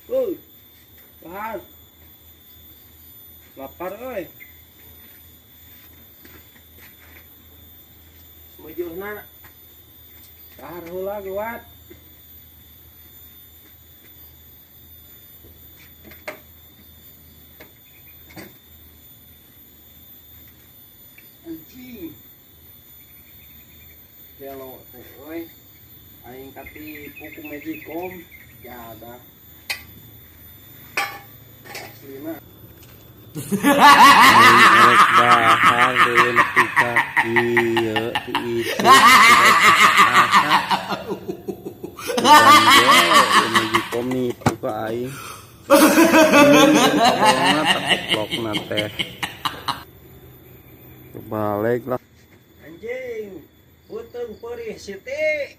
Euy. Dahar. Lapar euy. Meujeuhna. Dahar heula geuwat. Anjing. Gelo teh euy. Aing katipu ku Magicom. Jadah. Aslina. Aing erek dahar deui nepi ka kieu ti isuk asa. Udan ge ieu Magicom nipu ka aing. Bolongna teplokna teh. Balik lah. Anjing, beuteung peurih Siti.